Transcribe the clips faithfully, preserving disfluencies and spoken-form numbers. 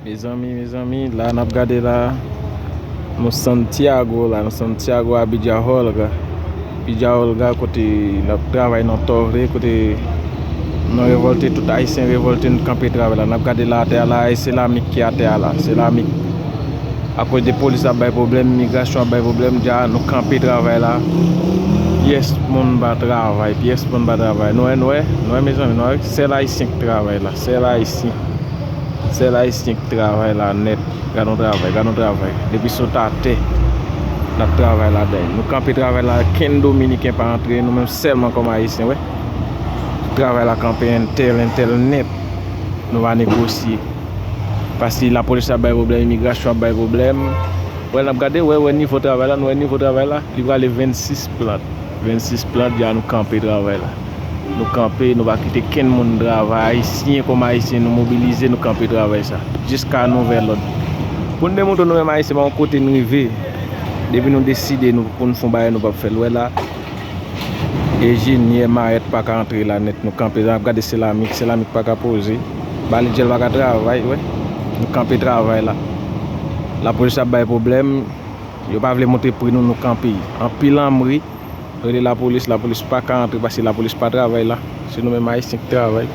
Mezanmi, mezanmi, la n ap gade la, nou Santiago la, nou Santiago a Villa Olga. Villa Olga, kote n ap travay nan Torre, kote nou revòlte, tout Ayisyen revòlte, nou kanpe travay la. N ap gade la, atè a la, e se lamik ki atè a la, se lamik. Akoz de polis ap bay pwoblèm, migrasyon ap bay pwoblèm, dja nou kanpe travay la. Pyès moun pa travay, pyès moun pa travay. Nou wè, nou wè, nou wè, mezanmi, nou wè, sèl Ayisyen ki travay la, sèl Ayisyen. Sèl Ayisyen ki travay la nèt. Gad yon travay, gad yon travay. Depi sot atè, n ap travay ladan l. Nou kanpe travay la, kenn Dominiken pa antre, nou menm sèlman kòm Ayisyen, wè. Travay la kanpe entèl, entèl nèt. Nou pa negosye. Paske lapolis ap bay pwoblèm, imigrasyon ap bay pwoblèm. Wè, n ap gade, wè, wè nivo travay la, nou wè nivo travay la, li prale vennsis plant. Vennsis plant, dja nou kanpe travay la. Nou kanpe, nou pa kite kenn moun travay. Ayisyen kòm Ayisyen, nou mobilize, nou kanpe travay sa. Jiska nouvèl òd. Pou n demontre nou menm Ayisyen, pa yon kote n rive. Depi nou deside nou, pou n fè yon bagay, nou p ap fè l. Wè la, enjenyè Mayèt pa ka antre la nèt. Nou kanpe la, n ap gade seramik, seramik pa ka poze. Bali djèl pa ka travay, wè. Nou kanpe travay la. Lapolis ap bay pwoblèm. Yo pa vle monte pri nou, nou kanpe. Anpil anmri. Rele lapolis, lapolis pa ka antre paske lapolis pa travay la. Se nou menm Ayisyen ki travay.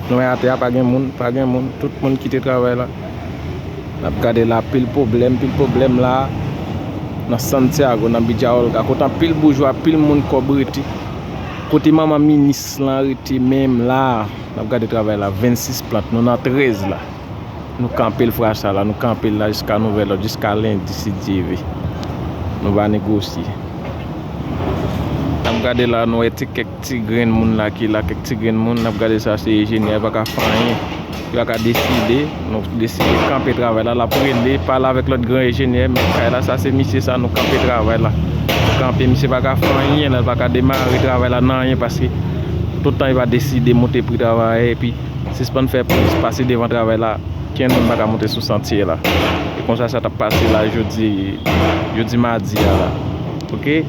Nou wè atè a pa gen moun, pa gen moun. Tout moun kite travay la. N ap gade la, pil pwoblèm, pil pwoblèm la. Nan Santiago, nan Villa Olga, kote anpil boujwa, pil moun kòb rete. Kote manman minis lan rete menm la. N ap gade travay la, vennsis plant, nou nan trèz la. Nou kanpe l frasa la, nou kanpe l la jiska nouvèl òd, jiska lendi si Dye vle. Nou pa negosye. N ap gade la, nou wè ti kèk ti grenn moun la ki la, kèk ti grenn moun, n ap gade sa se enjenyè, pa ka fè anyen. Yo pa ka deside, nou deside kanpe travay la, l ap rele, pale avèk lòt gran enjenyè, men kay la, sa se misye sa, nou kanpe travay la. Nou kanpe, misye pa ka fè anyen la, l pa ka demare travay la nan anyen paske tout tan yo pa deside monte pri travay epi sispann fè plis pase devan travay la, kenn moun pa ka monte sou santye la. E konsa sa t ap pase la jodi, jodi madi a la. Oke?